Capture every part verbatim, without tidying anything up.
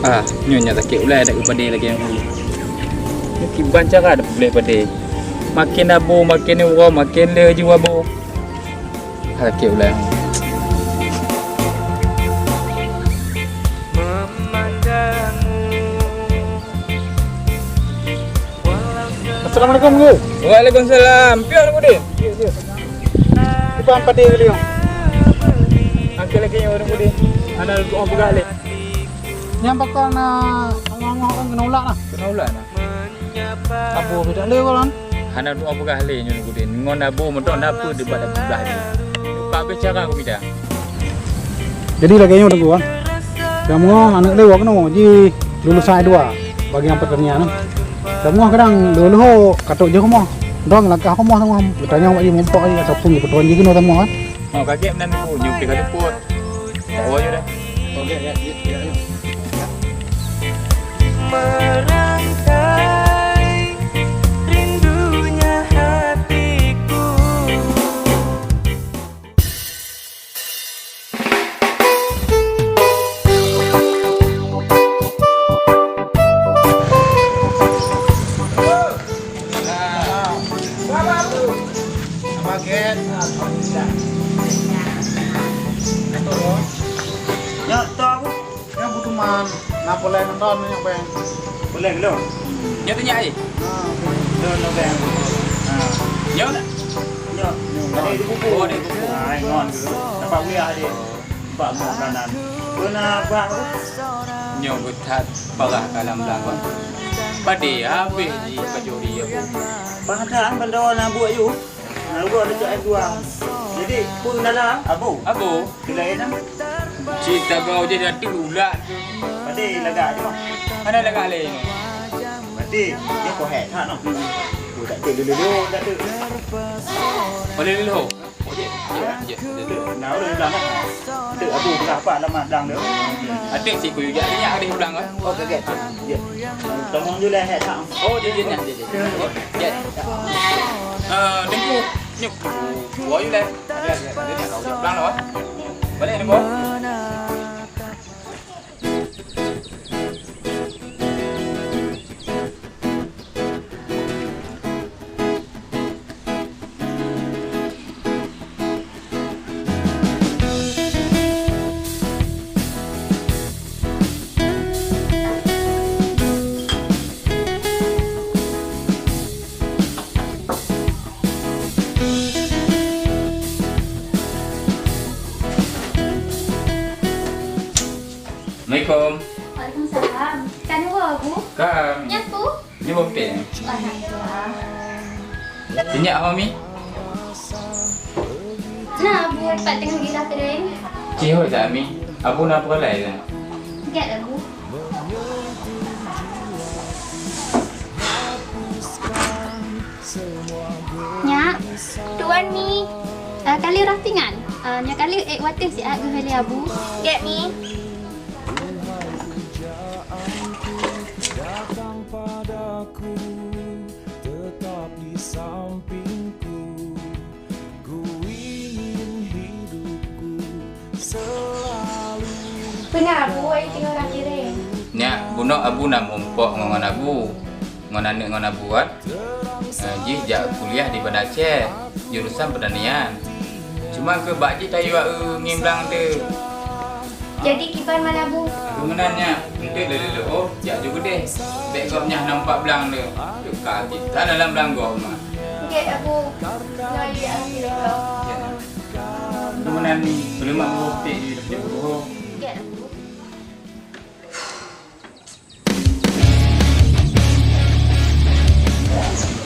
Ah, nyoe nyang sakét ulèe dak keu padé lagèe nyoe. Nyoe kiban cara dak ulèe padé. Makin abo, makin uroe, makin le jiwa abo. Sakét ulèe. Assalamualaikum, Guru. Waalaikumsalam. Pion, Guru Din? Pion, pion. Iban padé kali nyoe. Angkat lagi nyoe, Guru Din. Hana tu'oh peugah lé. Nyang pakon na, ngong-ngong keunoe ulak na. Keunoe ulak na. Abo sudah lé, Guru. Hana tu'oh peugah lé nyoe, Guru Din. Ngon abo meuton dapur di bak dapur belah ni. Ka habéh cara kumita. Jadi lagèe nyoe Teungku kan. Kamoe aneuk lewat keunoe ji lulusan S dua bagian pertanian. Kamoe kadang leuh-leuh katok jih kamoe. Dong langkah kamoe kamoe. Beutanyong bak ji mumpok ji ataupun ji peutuan ji keunoe kamoe kan. Oh, kagèe meunan Teungku, nyoe pih ka luput. Oh, ya dah. Oke, ya, ya, ya, ya. Merangkai rindunya hatiku. Nyoe, toh, Abu. Nyoe butuh man. Na poleh nonton nyoe, Bang. Poleh belum? Nyoe tu nyak, eh? Ha, belum, belum, Bang. Ha. Nyoe? Nyoe, nyoe. Ada di buku. Oh, ada di buku. Ha, ngon tu. Nampak kuliah dia. Nampak ngon kanan. Pernah buat apa? Nyoe beuthat parah ka lam blang, Bang. Padé habéh ji pajoh ri, ya, Bu. Padahai ban droe na buet yue. Nah, gua ada cak dua. Jadi, pun dalam abu. Abu. Selain ah. Cit taga je dah tu ulat. Berarti lagak je, Bang. Ada lagak lain. Berarti dia kau hack tak, no? Gua tak tahu dulu, dulu, tak tahu. Boleh dulu. Oh, je. Ya. Je, dulu. Nah, udah bilang, kan? Tu abu berapa alamat blang tu? Ada cik kuyu je. Ini ada ulang, kan? Oh, kaget. Ya. Tolong je lah, hack tak? Oh, je, je, je, je. Cek. Eh, Teungku, nyoe. Wah, you lah. Ada, ada, ada, ada, ada, ada, ada, ada. Balik, Teungku. Assalamualaikum. Waalaikumsalam. Ka neuwoe, Abu? Ka. Nyan, Pu? Nyoe bopeng. Alhamdulillah. Sinyak, Mami? Nah, Abu, pat teungoh gila keuring. Cihôi tak, Mi? Abu na peuralai dah. Gèt, Abu. Nyak, tuan Mi, eh, kali rah pingan. Eh, nyak kali ék watèe siat geuhôi lé Abu. Gèt, Mi. Peue na Abu, ai teungoh rah kireng? Nyak, bunoe Abu na mumpok ngon, ngon Abu. Ngon aneuk ngon Abu kan. Eh, jih jak kuliah di Banda Aceh, jurusan pertanian. Cuma keu bak jih tayue ngieng blang teuk. Jadi kiban man Abu? Keu meunan nyan, enteuk lé lé oh, jak ju keudeh. Bèk gobnyan nampak blang teuk. Teuka kita dalam blang gobnyan. Oke, Abu. Lagi aku. Ya. Keu meunan ni, belum aku pek di depan guru. Oke, Abu.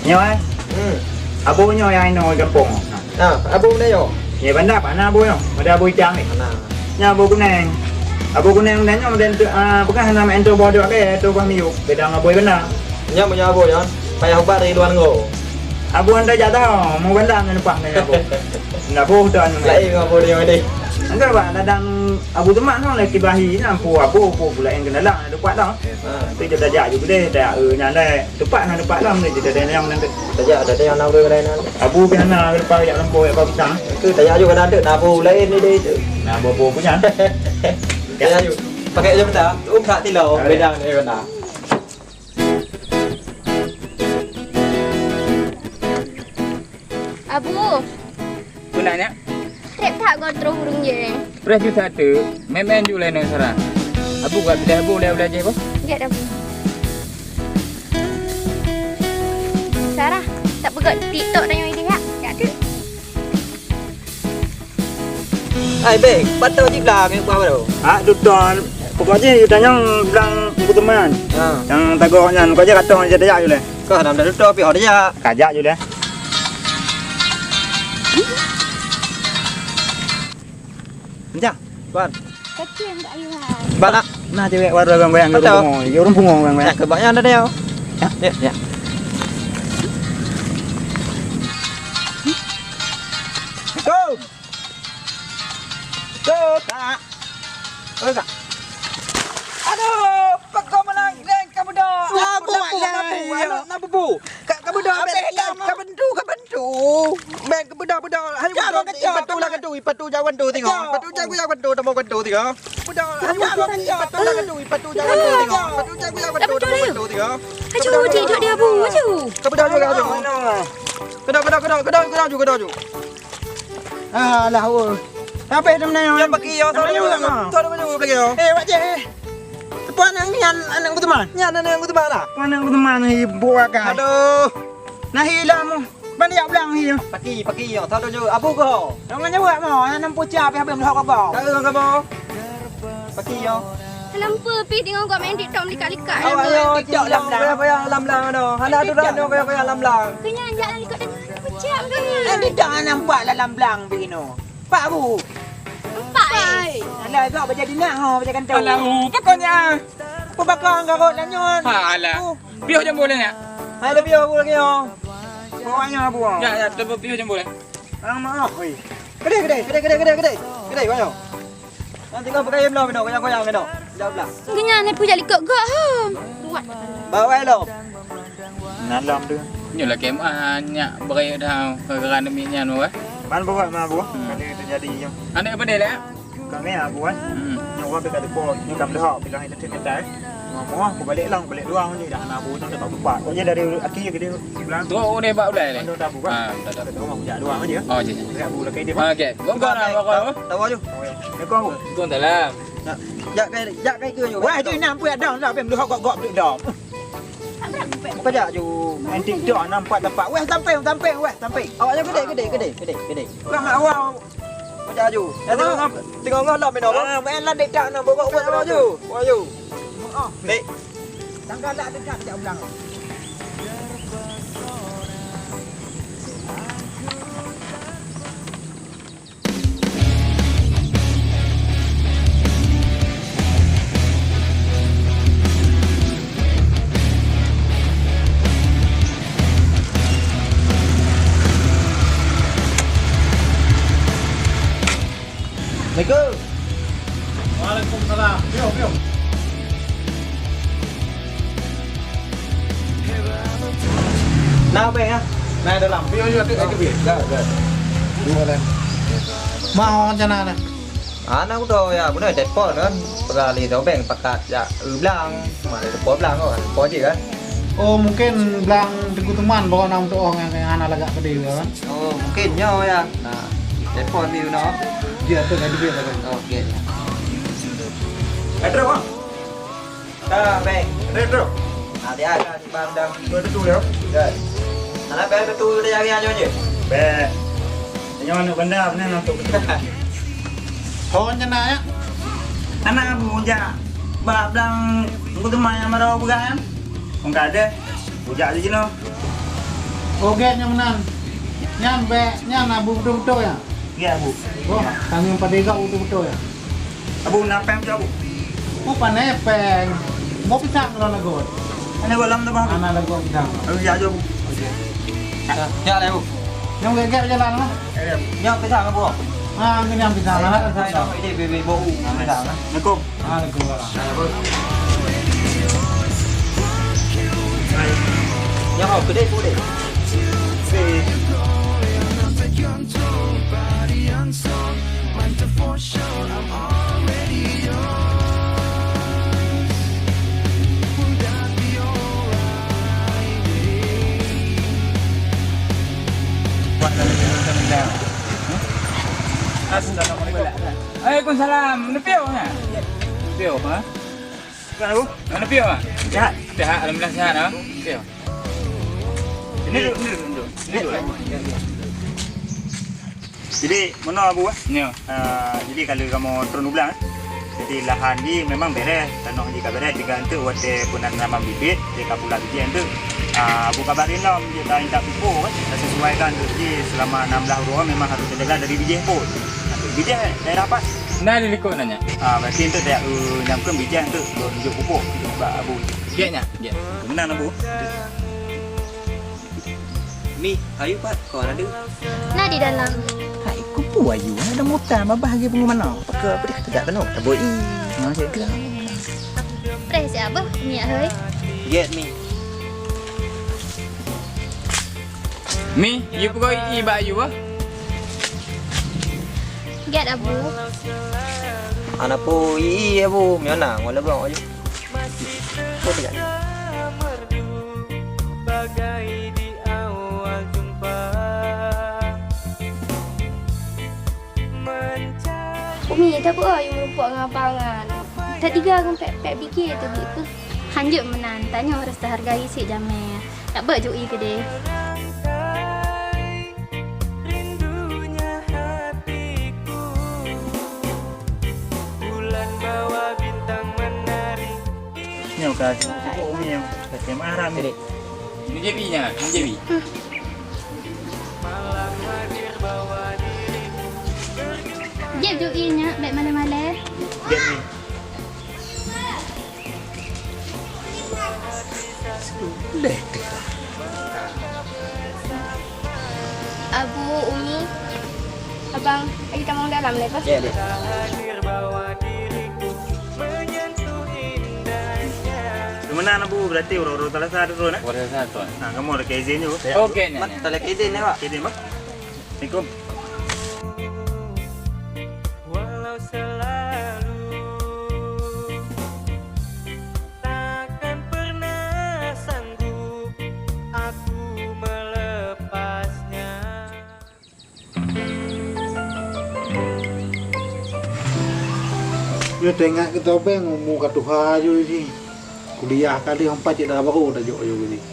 Nyoe, eh? Hmm. Abu nyoe nyang inoe gampông. Nah, Abu Meunyoe. Nyoe Banda, pana Abu nyoe. Pada Abu Icang ni. Nah. Nyoe Abu Kuneng. Abu Kuneng dan nyoe dan tu, ah, bukan nama entu boh dua ke, tu boh miyup. Beda dengan Abu Banda. Nyoe meunyoe Abu nyoe, payah ubat dari luar negara. Abu anda jak tahu, mau Banda nyoe lepas ni Abu. Ndak boh dah nyoe. Lain dengan Abu nyoe deh. Enggak, Bang, ladang Abu Teuma nyoe lagi bahi nyan, pu Abu, pu pula yang kenalan, ada kuat dah. Ha. Tu je tajak juga deh, tajak, eh, nyan deh. Tepat na tepat lam ni, kita ada yang nanti. Tajak, ada yang nak boleh lain nanti. Abu pih hana, lepas jak lempoi, jak bak pisang. Itu tajak juga nanti, na Abu lain ni deh itu. Na Abu, Abu punya. Tajak juga. Pakai jam dah, um tak tilo, beda ni benda. Abu. Peue na nyak? Trép that goe troh ureueng jih. Preh ju satu, meu'en ju lé nyoe Sarah. Abu ka pidah bu lé ulèe jih boh. Jeuet Abu. Sarah, tak peugah TikTok tanyoe idéh yak. Yak tu. Hai bang, pat teuh jiblang ngon buah baru. Ha, duton. Pokok jih tanyong blang buteman. Ha. Nyang tagoe nyan, pokok jih katong jih tajak ju lé. Kah nam dah duton pih ho tajak. Kajak ju lé. Encah, Wan. Kacil tak ayuhan. Bak nak. Nah, cewek baru goyang-goyang. Betul. Ureueng pungo, ya, ureueng pungo goyang-goyang. Ya, kebaknya ada dia. Ya, ya, ya. Assalamualaikum. Assalamualaikum, Kak. Oi, Kak. Aduh, pakon meunan leng ka beudôk. Labu, labu, labu, labu, labu. Ka, ka beudôk, ka beudôk, ka beudôk. Bèk ka beudôk, beudôk. Hai, beudôk, ipatu lah kadu, ipatu jawan tu tengok. Ipatu jawan, jawan tu, tamo kadu tengok. Beudôk, hai, beudôk, ipatu lah kadu, ipatu jawan tu tengok. Ipatu jawan, jawan tu, tamo kadu tengok. Aduh, tidur dia, Bu, aduh. Ka beudôk juga, aduh. Kedok, kedok, kedok, kedok, kedok ju, kedok ju. Alah, oh. Apa itu menanya? Yang bagi, yang tahu dulu, tahu dulu lagi, oh. Eh, Wak Cik, eh. Puan nyan aneuk Gusman? Nyan aneuk Gusman lah. Puan aneuk Gusman, hi, buah kai. Aduh. Nah, hi lah mu. Ban yak blang hi. Paki, paki, yo. Tahu dulu, abu ko. Jangan jawab mo, aneuk pucak, pih habis meuhok apa? Tahu apa? Paki, yo. Lampu pi tengok gok main TikTok melikat-likat. Awak yo, TikTok lam blang. Payah-payah lam blang tu. Hana aturan tu, payah-payah lam blang. Kenyang jak lam likot dengan pucak tu. Eh, TikTok nampak dalam blang begini. Pak bu. Empat, eh. Alah, gok baca dinah ho, baca kantong. Alah, uh, pokoknya. Apa bakal garot dan nyon? Ha, alah. Uh. Piôh jambul nyak. Hai, ada piôh bu lagi ho. Bawahnya bu. Ya, ya, teupeue piôh jambul. Ang maaf, oi. Kedai, kedai, kedai, kedai, kedai, kedai. Kedai, banyak. Nanti kau pakai belum, minum, goyang-goyang, minum. Jauh belah. Geuhnyan ni pujak likot gok, ha. Kuat. Bawai lom. Nalom tu. Nyoe lakèe meu'ah nyak beuraya dah gara-gara demi nyan, weh. Ban buat mah, Bu. Hmm. Kada terjadi nyoe. Aneuk apa dia, leh? Kami, ah, Bu, eh. Hmm. Nyoe wah ka depo, nyoe ka meulihat, bilang itu tim kita, eh. Mau, mau, aku balik lah, aku balik dua, ni dah nak Bu, tak dapat buka. Kok dia dari aki ke dia sebelah? Tu, oh, dia bak ulai, leh. Mandum dah buka. Ah, dah, dah. Rumah aku jak dua aja. Oh, je, je. Dia Bu, laki dia. Ah, okey. Buka lah, buka. Tahu aja. Oh, ya. Assalamualaikum, Bu. Waalaikumsalam. Nak, jak kai, jak kai ke, Yu? Wah, tu nampak dah, dah, bem, lu hok gok-gok, beli dah. Buka jak, Yu. Main TikTok, nampak tempat. Weh, samping, samping, weh, samping. Awak je gede, gede, gede, gede, gede. Bukan mak awak. Buka jak, Yu. Dah tengok ngah, tengok ngah lah, main apa? Ah, main lah TikTok, nak buka, buka, buka, Yu. Wah, Yu. Oh. Dek. Tangga lah dekat, jak ulang. Assalamualaikum. Waalaikumsalam. Piôh, piôh. Na bèe, ya? Na dalam. Piôh, piôh, piôh, piôh. Dah, dah. Dua lah. Mau rencana dah. Aneuk udoe ya, beuna telepon kan. Peugah lé dobeng pakat jak eu blang. Mana telepon blang kan? Telepon je kan. Oh, mungkin blang Teungku Teman bawa nang untuk orang yang hana lagak pedih kan. Oh, mungkin nyoe ya. Nah, telepon di unoe. Dia tu kan dia kan. Okey. Ada apa? Ka, bèk. Ada tu. Ada, ada di bang dang. Dua tu dah. Dah. Anak bèk tu dia hari aja je. Bèk. Nyoe aneuk bandar ni nak tu. Ho nyang na ya. Anak abu jak. Bak blang Teungku Teman nyang baroe peugah kan. Engka deh. Bujak di jinoe. Oh, gèt nyan meunan. Nyan bèk, nyan abu beutôi-beutôi ya? Ya, Bu. Oh, tangieng padé gak beutôi-beutôi ya? Abu, na péng cok, Bu. Oh, pané péng. Mau pisang kalau lagot. Ana golam tu, Bang. Ana lagot pisang. Abu, ya, Jo, Bu. Ya, ya, Bu. Nyang gèt-gèt jalan lah. Ya, ya. Nyang pisang, Bu. Ah, ini yang pisang lah. Saya nak ini bibit bau pisang lah. Assalamualaikum. Waalaikumsalam. Ya, oh, gede, gede. Gede. Assalamualaikum. Waalaikumsalam. Neupiôh, ha? Neupiôh, ha? Bukan, Abu? Neupiôh, ha? Sihat? Sihat, alhamdulillah sihat, ha? Neupiôh. Sini duduk, sini duduk, sini duduk. Jadi, meunoe Abu, eh? Ya. Ah, jadi kalau kamoe turun u blang, eh? Jadi lahan jih memang bereh, tanoh jih ka bereh, tinggai enteuk watèe peunanaman bibit, jih ka pula bibit enteuk. Ah, Abu kabarin lom, jih ka intat pupuk, kan? Ka sesuaikan enteuk jih selama enam belas uroe memang harus terjaga dari bijéh pun. Bijéh daerah apa? Nah, di likot nanya. Ah, berarti enteuk dak, eh, nyangkeun bijéh enteuk, eh, jok pupuk, jok bak Abu. Gét nyak, gét. Meunan Abu. Mi, Ayu pat? Kon aneuk? Na di dalam. Hai, kupu Ayu, ada mota babah lagi bunga mana? Pakai apa dia? Tegak kena. Taboi. Nah, saya kira. Preh si abah, minyak hei. Get mi. Mi, you pegawai i ba Ayu bah? Get abu. Anak pu i, i abu, miona, ngona bang Ayu. Umi, tapeue yue meurumpok ngon abang nyan? Tatiga ngon pek-pek bigé teubiet peue? Hanjeuet meunan, tanyoe harôh teuhargai cit jamé. Dak beuet ju i keudeh. Nyoe ka sibuk-sibuk Umi nyoe. Ka C M A ram ni. Ni J B nya, ni J B. Jép ju i nyak, bèk malèe-malèe. Jép ni. Leh teuka. Abu, Umi, abang, lagi tamong dalam lé, Pak. Ya, Dek. Keumeunang Abu, berarti uroe-uroe Selasa tu, nah? Uroe Selasa tu. Nah, kamoe lakèe izin ju. Oke, mak, talakèe izin ya, Pak. Izin, Pak. Assalamualaikum. Walau selalu takkan pernah sanggup aku melepasnya. Nyoe teuingat keu Tobeng, umu ka tuha ju jih. Kuliah ka lheueh, empat cit dah baru tajok ju jih.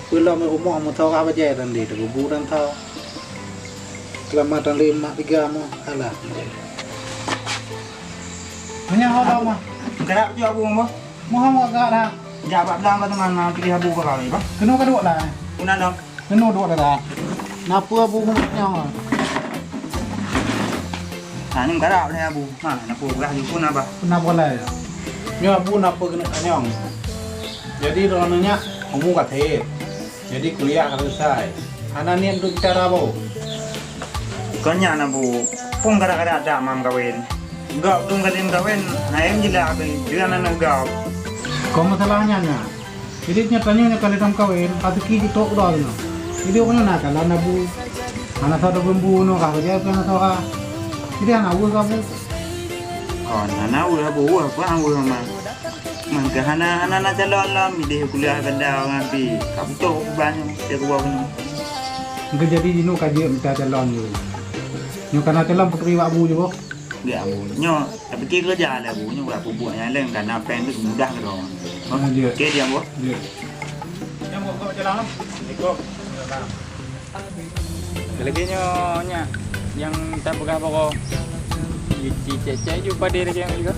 Peue lom rumoh meutorah bajèe dan di teugubu dan tho. Seulamat dan lé mak tiga moh, alah. Meunyoe ho lom mah. Gerak ju abu moh. Moh moh gerak dah. Jak bak blang ka teuma na piléh abu ka kawé, bah. Keunoe ka duek dah. Puna dong. Keunoe duek dah. Na peue abu nyoe? Ha, ni meukarak lé abu. Ha, na peue beurah jukun abah. Puna boleh. Nyoe abu na peue keuneuk tanyong. Jadi droeneuh nyak umu ka thèt. Jadi kuliah ka selesai. Hana niet untuk bicara abu. Kon nyan abu. Pun gara-gara dak mam kawin. Gop dum ka lheueh kawin, na em jila abeng, jila na nugau. Kon masalah nyan na. Jadi nyoe tanyoe nyoe ka lheueh meukawen, ka teuki jitrok keudroe keunoe. Jadi ureueng nyoe na kalon abu. Hana soe teubeubu nyoe ka keujai keu hana soe ka. Jadi hana weueh keu abu. Kon hana weueh abu, weueh peue hana weueh mama. Man keu hana, hana na calon lom, idéh kuliah ganda ngon pi. Ka putôh uban nyoe, teuh kuwoe keunoe. Engkeu jadi jinoe ka jeuet mita calon nyoe. Nyoe ka na calon peutri bak abu jih boh. Gét abu. Nyoe, tapike keureuja lé abu. Nyoe urat peubuet nyang leng ka na péng tu mudah keudroe. Ah, jeuet. Oke, diam, boh. Jeuet. Diam, boh, kau jalan, boh. Assalamualaikum. Lagèe nyoe nyak, nyang tapeugah baroe. Cicak-cicak ju padé lagèe nyan juga.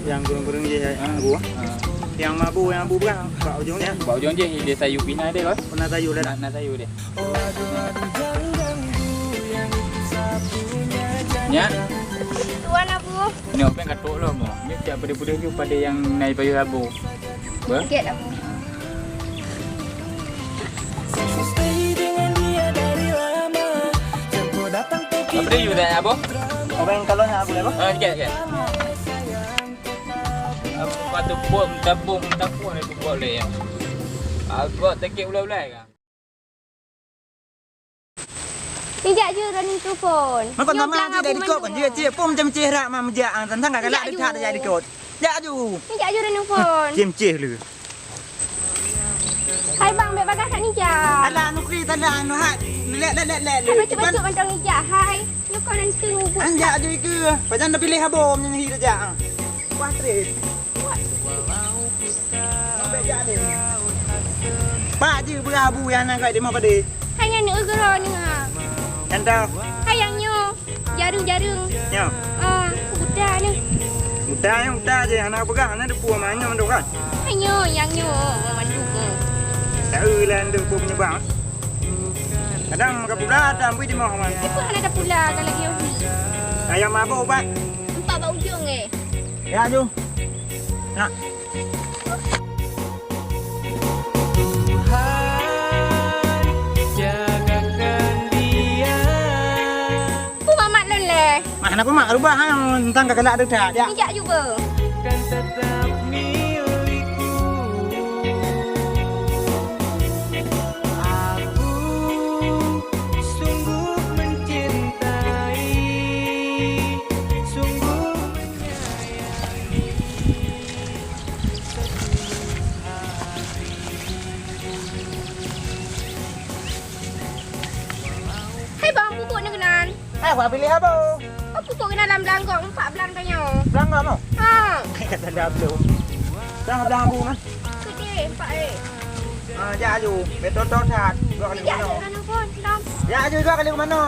Nyang gureueng-gureueng jih, ah, abu. Ah. Nyang mabu, nyang abu peugah, bak ujong jih. Bak ujong jih, di sayue pih na deh, boh. Pernah sayue dah. Na, na sayue deh. Nyak. Tuan abu. Nyoe péng ka trok lom, oh. Nyoe siap peudeh-peudeh ju padé nyang na i payah abu. Bah? Gét abu. Apa dia you tanya abu? Orang kalau nak abu apa? Ah, gét, gét. Apa tu pun, tapung, tapung ni tu boleh ya. Aku tak kira ulai-ulai kan. Nijak ju droeneuh telepon. Makon nyoe sama blang je abu dari kok mandum. Kan dia cik pun macam cik rak mak mejak ang tentang kakak lak dekat jadi kot. Jak ju. Nijak ju droeneuh telepon. Cim cih lu. Hai bang, bèk bagah kat nijak. Alah nukri tanda anu hat. Lek, lek, lek, lek, lek. Bacut-bacut mantong ijak, hai. Nyoe kon nanti ubit. Anjak aju ike. Pajan dah pilih abom nyang hi rejak. Wah, trip. Pak ji beurah abu nyang na kai di ma padé. Hai nyang neu geuro neu ha. Nyang tau. Hai nyang nyoe. Jareueng-jareueng. Nyoe. Ah, buta neu. Buta nyoe, buta je. Hana peugah, hana deupue ma nyoe mandum kan? Hai nyoe, nyang nyoe, oh, mandum, oh. Tak eu lah ndeuek bom nyeubang. Kadang ka pula, tak bui di mah, man. Siapa hana ada pula kalau dia beli? Ayam mabuk, Pak. Empat bak ujung, eh. Ya, Ju. Nak. Tuhan, jagakan dia. Peue mak lôn lé? Mak, kenapa mak rubah, ha? Tentang ka galak tu tak? Ya. Ijak juga. Dan tetap milikku. Aku sungguh mencintai, sungguh menyayangi. Hai bang, pupuk ni keunan. Eh, wah pilih apa? Oh, pupuk keunan lam belanggong, empat belang tanyoe. Belanggong apa? Ha. Kata dah belum. Dah belang aku mah. Sedih, empat eh. Ah, jak aju. Betul-betul that. Gak ni. Jak mana? Dah nelfon, dah. Jak aju juga kali ke mana?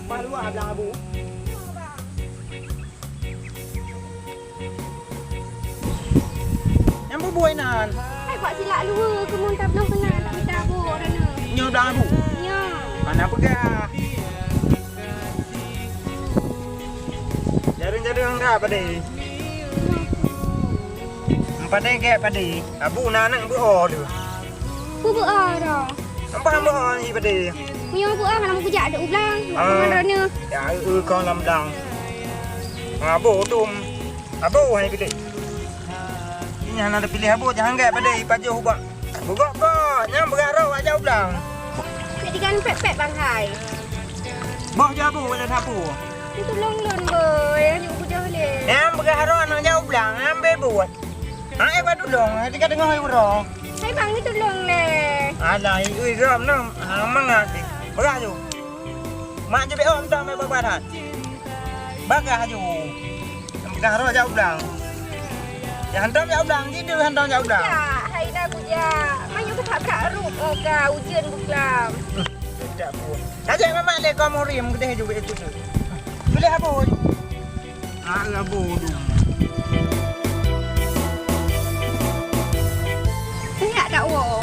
Bah luwah blang abu. Nyang bubui nan. Hai, buat silak luwa, keumuen tabloe keunan, tak mita abu, orang ni. Nyoe blang abu? Nyoe. Hana peugah. Jareueng-jareueng dah padé. Padé gét padé. Abu na aneuk beuho tu. Peue beuho tu? Nampak beuho ni padé. Meunyoe beuho, hana meukujak adeuek u blang. Ah. Ngon droeneuh. Ya, eu, eu, kong lam blang. Abu dum. Abu hai piléh. Nyan hana piléh abu, jangan gét padé, pajoh ubak. Bugok kok, nyang beurah rot wajah u blang. Nak digan pet-pet bang hai. Boh jabu wala sapu. Tulông lôn boy, aneuk budoh lé. Nyang beurah rot aneuk jak u blang, ambe buet. Hai ba tulông, tika teungoh uroe. Hai bang, ni tulông lé. Alah, ui rom nom, ha mangat. Beurah ju. Mak ju be om tong me babah that. Bagah ju. Nyang peugah roh jak u blang. Nyang hantom jak u blang, jideue hantom jak u blang. Bujak, hai na bujak. Manyueng keutak-tak rup, oh ka, ujeuen buklam. Tidak pun. Kajak mamak lé kau murim, geudeh ju beu ikut tu. Boleh abon. Ah, abon dum. Sehat tak, Wo?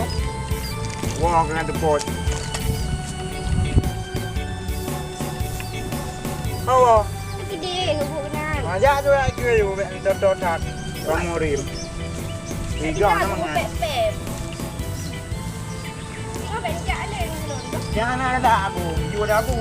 Wo, kena depot. Hawa. Gede, hubuk nan. Ah, jak tu lah kira you, bek toto that. Kamu rim. Tiga nama kan? Pep, pep. Kau bek jak le nulung tu. Jangan ada aku, you ada aku.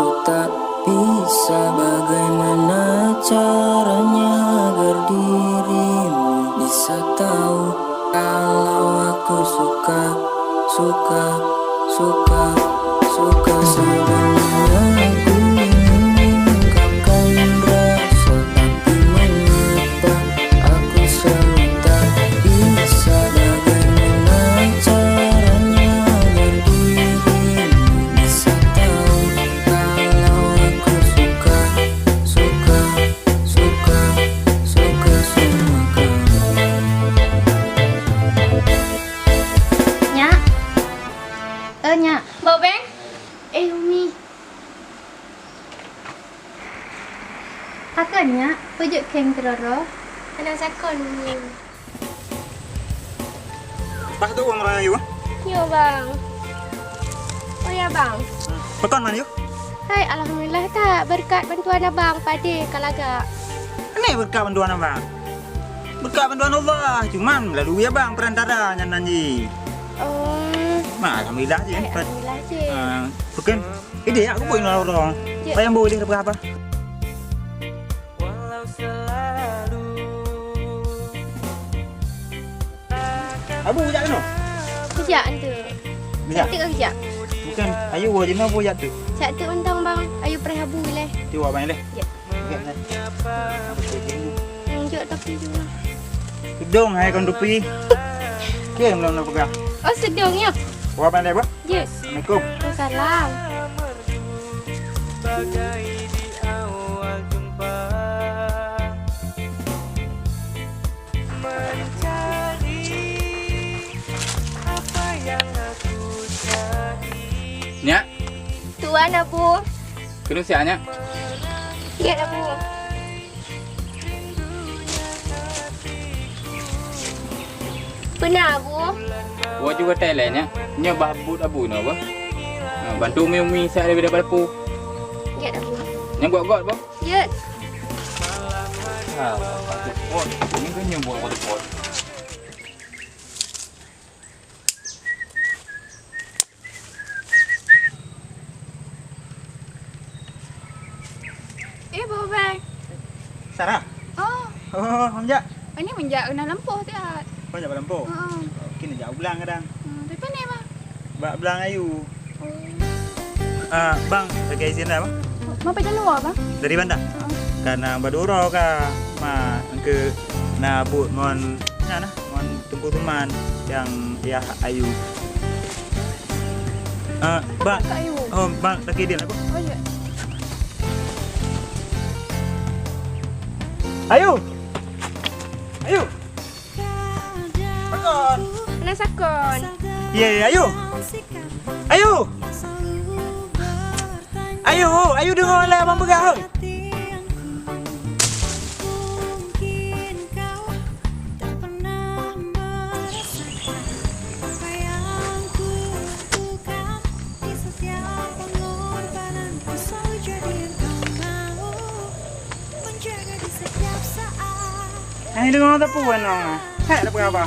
Tak bisa, bagaimana caranya agar dirimu bisa tahu kalau aku suka, suka, suka, suka. Sebenarnya aku mengungkapkan rasa, tapi mengapa aku selalu tak bisa, bagaimana caranya agar dirimu bisa tahu kalau aku suka, suka, suka, suka sama kamu. Nyak. Eh, Nyak. Bawa beng? Eh, Umi. Pakon, Nyak? Peue jeuet keng keudroe-droe? Hana sakon, Umi. Bah tu uang orang ayu, ah? Yo, Bang. Oh ya, Bang. Pakon man, Yu? Hai, alhamdulillah that, berkat bantuan Abang, padé ka lagak. Ini berkat bantuan Abang. Berkat bantuan Allah, cuman melalui Abang perantara nyan nan jih. Oh. Nah, alhamdulillah jih. Hai, alhamdulillah jih. Ah, bukan. Idéh, aku buat orang. Ya. Payah boleh berapa? Abu jak keunoe? Kejak tu. Kejak? Cantik ke kejak? Bukan, ayu buat jeunah buat jak tu. Cak tu untang bang, ayu perih abu leh. Tiwa bang leh. Ya. Bukan, eh. Hmm, jok tapi tu. Sedong hai kon tupi. Okey, belum nak pegang. Oh, sedong ya? Wah, pandai apa? Yes. Assalamualaikum. Waalaikumsalam. Nyak. Tuan, Abu. Keuneuk siat, Nyak? Siat, Abu. Peue na, Abu? Woe juga teh lé, Nyak. Nyoe bah buet Abu nyoe, bah. Ha, bantu umi-umi siat leubeh daripada peue. Jeuet, Abu. Nyang gok-gok, bah. Jeuet. Ah, patut pot. Ini kan nyang buat patut pot. Eh, Boh Bang. Sarah? Oh. Oh, meunjak? Ini meunjak keunoe lampôh siat. Oh, jak lampôh? Heeh. Kini jak u blang kadang. Hmm, tapi ni, Bang? Bak blang ayu. Oh. Ah, Bang, lagèe izin dah, Bang? Mau pajan luar, Bang? Dari Banda? Heeh. Karena bak uroe ka, ma, engke na buet ngon, na, na. Ngon Teungku Suman nyang yah Ayu. Ah, Bang. Kak Ayu. Oh, Bang, laki dia apa? Oh, iya. Ayu. Ayu. Pakon. Hana sakon. Iya, iya, Ayu. Ayu. Ayu, Ayu, deungoe lé abang peugah, hoi. Hai, deungoe teupeu nong. Hai, ada peugah apa?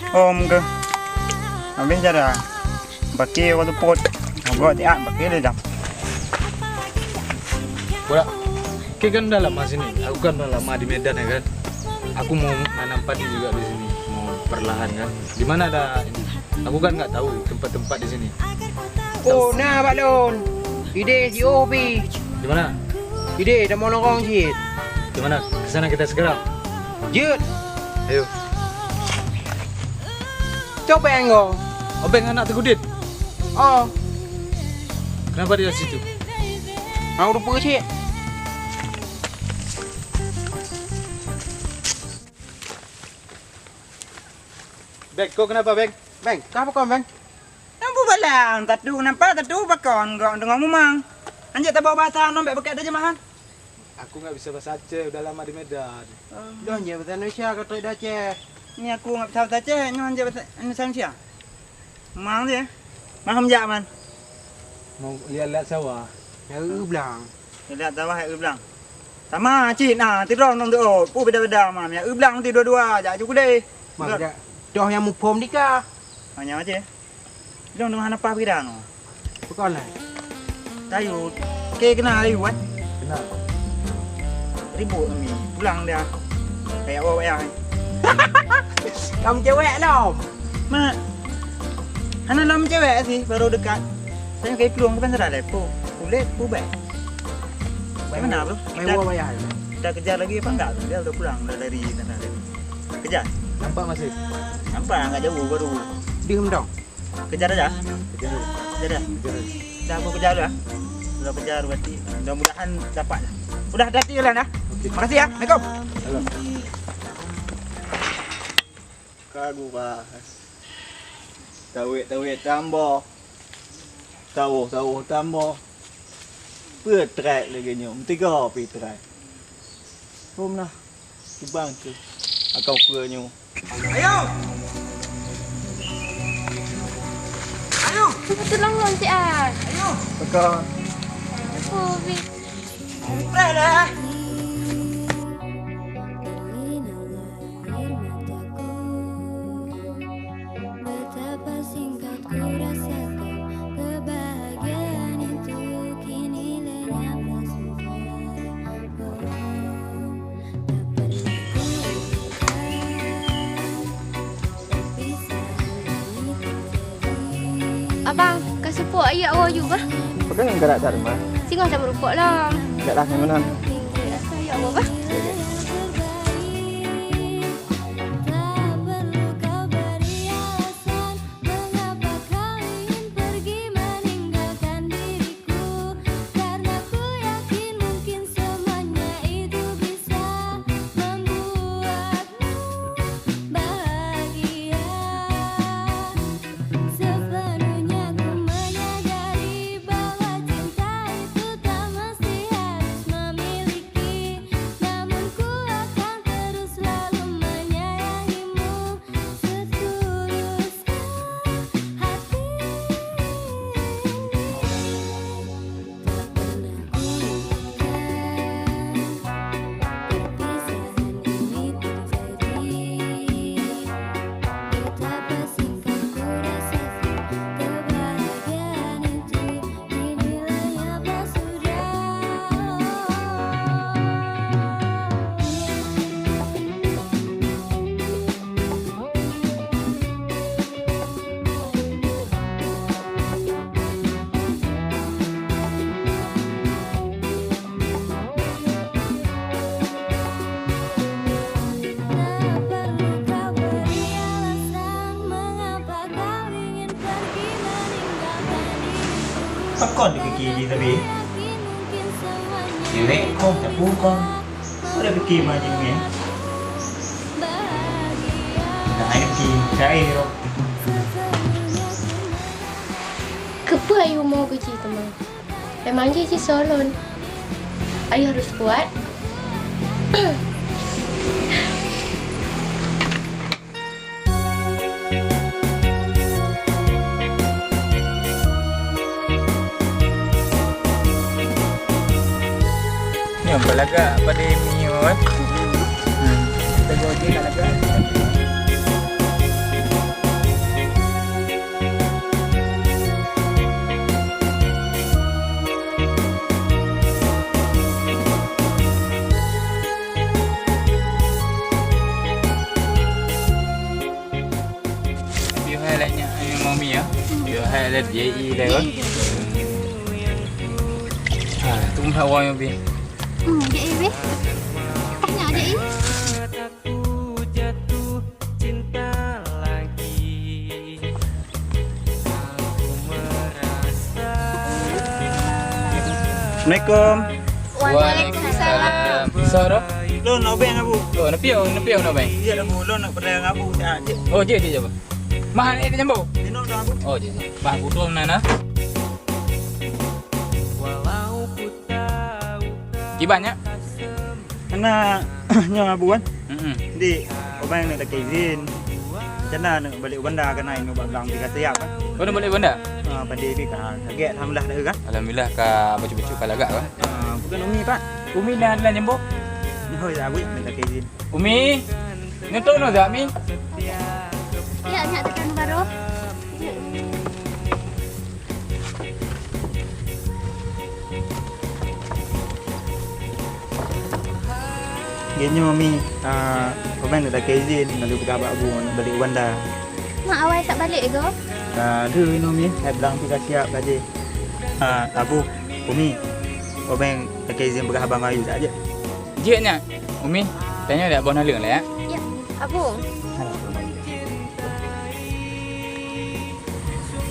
Om ke. Habis cara. Pakai waktu pot. Gok tiap pakai dia dah. Bola. Oke kan dah lama sini. Aku kan dah lama di Medan ya kan. Aku mau nanam padi juga di sini. Mau perlahan kan. Di mana ada ini? Aku kan nggak tahu tempat-tempat di sini. Oh, na bak lôn. Idéh jiôh pih. Di mana? Idéh, dah mau nongkrong cit. Di mana? Ke sana kita segera. Jeuet. Ayo. Cok Beng ko. Oh, Beng anak Teungku Din? Oh. Kenapa dia di situ? Mau rupa cit. Beng, kau kenapa, Beng? Beng, kau apa kau, Beng? Nyang bubalang, tatu nampak tatu pakon gok deungoe mumang. Anjak tabawa bahasa nyoe bèk beukét terjemahan. Aku nggak bisa bahasa Aceh, udah lama di Medan. Oh. Nyoe je bahasa Indonesia, kau tahu dah Aceh. Ni aku nggak bisa bahasa Aceh, nyoe je bahasa Indonesia. Mumang je. Maham jak man. Mau lihat-lihat sawah. Ya, blang. Lihat sawah, ya, blang. Sama cit na, tidong nong tu. Pu beda-beda mam. Ya, blang ti dua-dua, jak ju keudeh. Mak, dah. Doh nyang muphom dika. Hanya aja. Long dong hana pah pikiran. Bukan lah. Sayot. Oke, kenal Sayot, kan? Kenal. Ribut kami. Pulang dia. Kayak awak wayang. Kamu cewek lom. Mak. Hana lom cewek sih, baru dekat. Saya kayak peluang bukan salah lepo. Kulit, kubek. Gimana, bro? Main Kita, bola wayang. Kita kejar lagi apa enggak? Dia udah pulang, udah dari sana. Kejar. Nampak masih? Nampak, agak jauh baru. Di Hemdong. Kejar aja. Kejar. Kejar aja. Kejar aja. Dah, aku kejar dulu, ya. Kalau kejar berarti mudah-mudahan dapat lah. Udah, hati-hati jalan, ya. Oke. Makasih, ya. Assalamualaikum. Halo. Ka geuba. Tawét-tawét tamboh. Sawoh-sawoh tamboh. Peue trek lagèe nyoe? Meutiga pi trek. Hom nah. Tubang keu akau keue nyoe. Ayo! Ayo! Tulông lôn siat. Ayo! Teuka. Apo, Bi? Preh dah. Betapa singkat ku rasakan kebahagiaan itu, kini lenyaplah sudah. Oh, tak pernah ku inginkan perpisahan ini terjadi. Abang, ka seupôt ayah woe yue bah. Peugah ngon galak that mah. Singoh tameurukok lom. Galak that meunan. Oke, asa ayah woe bah. Oke, oke. Tak perlu kau beri alasan mengapa kau ingin pergi meninggalkan diriku, karena ku yakin mungkin semuanya itu bisa membuatmu bahagia. Sepenuhnya ku menyadari bahwa cinta itu tak mesti harus memiliki, namun ku akan terus selalu menyayangimu setulus hati. Pakon dipike jih sabe? Cewek kong, sapeue kong? Peue dipike meunan jih nyan? Nah, hai pike, cai roh. Keupeue ayue mo keu jih teuma? Memang jih jisoe lôn. Ayue harôh kuat. Nyoe peulagak padé miyueb, eh? Hmm. Teungoh jih ka lagak. Piôh hai lagak nyan, eh, Mami, ya. Piôh hai lagak J I dah, ya. Ha, tu mah awak yang bi. Hmm, J I bi. Tanya J I. Assalamualaikum. Waalaikumsalam. Soe? Lôn Obeng, Abu. Oh, nepiôh, nepiôh Obeng. Iya, Abu. Lôn nak peureulèe ngon Abu. Ya, cik. Oh, jeuet, jeuet, Abu. Mah, eh, jambo. Minum dah, Abu. Oh, jeuet, jeuet. Bah, budong na, na. Kiban, ya? Hana, nyoe Abu kan? Mm-mm. Di, Obeng nak lakèe izin. Rencana nak balek u banda keunan nyoe bak gang pih ka siap kan? Oh, nak balek u banda? Ha, padé pih ka lagak, alhamdulillah dah kan? Alhamdulillah ka bacut-bacut ka lagak kan? Ha, bukan Umi, Pak. Umi dah lam jambo? Nyoe ya, Abu nak lakèe izin. Umi, nyoe tu nyoe dah, Mi. Ya, nyak tekan baru. Ya. Nyoe Mi, ah, Obeng neuk lakée izin, neuk peugah bak Abu, neuk balik u Banda. Mak awai sat balik go? Ah, deuh inoe Mi, hai blang pih ka siap ka jih. Ah, Abu, Umi, Obeng lakée izin peugah abang Ayu jak jeuet. Jeuet nyak, Umi, tanyoe dak boh naleueng lah ya. Ya, Abu.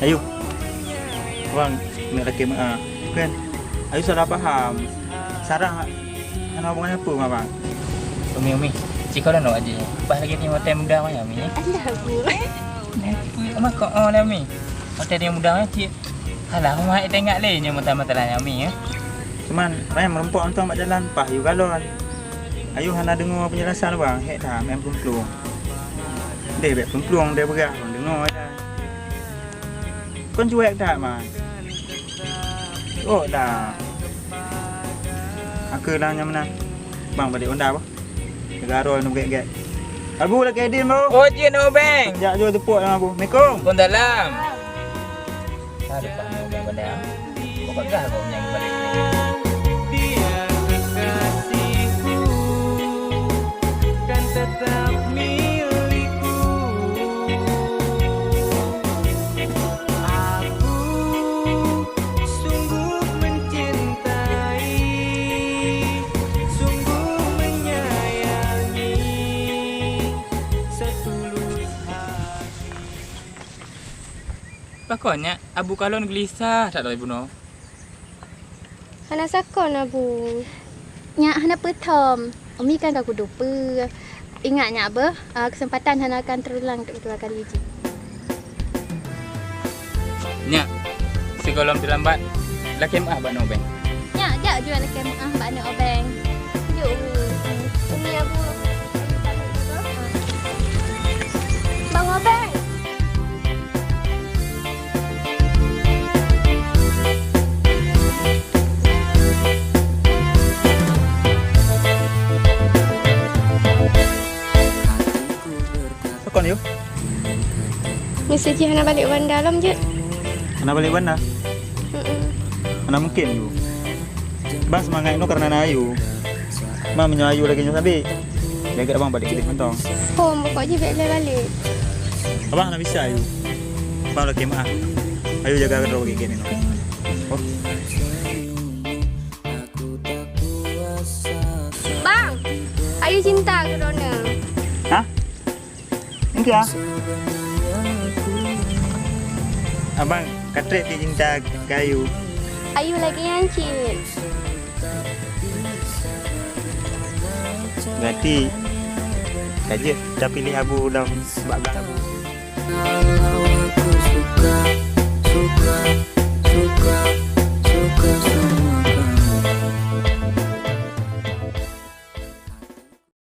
Ayu. Wang, neuk lakée meu'ah. Kan? Ayu salah paham. Sarah hana hubungan apa ngon abang. Umi, Umi. Cik kau dah nak aje. Pas lagi ni hotel muda maya Umi. Alah, Bu. Kenapa? Mak kau oh lah Umi. Hotel dia muda maya cik. Alah, Mak tengok leh nyoe masalah-masalahnya Umi ya. Cuman, rem rempok nonton bak jalan, pah yu galon. Ayu hana deungoe penjelasan bang, hek dah main pelung-pelung. Deh bèk pelung-pelung, deh beugah, bang deungoe dah. Kon cuek that man. Oh dah. Aku dah nyang meunan. Bang balik Honda bah. Negara ni gek-gek. Abu lagi edin bro. Oh jin Obeng. Jak jauh tepuk dengan aku. Assalamualaikum. Waalaikumsalam. Ada paham Obeng pada. Kok peugah kau menyang balik ni? Biar kekasihku kan tetap milikku. Aku sungguh mencintai, sungguh menyayangi, setulus hati. Pakon nyak, Abu kalon geulisah that lagèe bunoe. Hana sakon, Abu. Nyak hana peuthom. Umi kan ka kudupeue. Ingat nyak beuh, ah, keuseumpatan hana akan teurulang untuk keudua kali jih. Nyak, sigohlom teulambat, lakèe meu'ah bak Nobeng. Nyak, jak jeuet lakèe meu'ah bak Nobeng. Jok, Umi. Umi, Abu. Bang Obeng. Pakon yuk? Misi jih hana balik Banda lom jeuet. Hana balik Banda? Mm-mm. Hana mungkin yuk. Bang seumangat inoe karena na Ayu. Ma meunyoe Ayu lagèe nyoe sabé, jaga abang balik keudeh mantong. Hom, pokok jih bèk lé balik. Abang hana bisa Ayu. Abang lakèe meu'ah. Ayu jaga keudroe bagi gét inoe. Oh. Bang, Ayu cinta keu droeneuh. Hah? Engkah. Abang, ka trép cit cinta keu Ayu. Ayu lagèe nyan cit. Berarti ka jeuet tapiléh Abu lom bak blang Abu. Kalau aku suka, suka, suka, suka,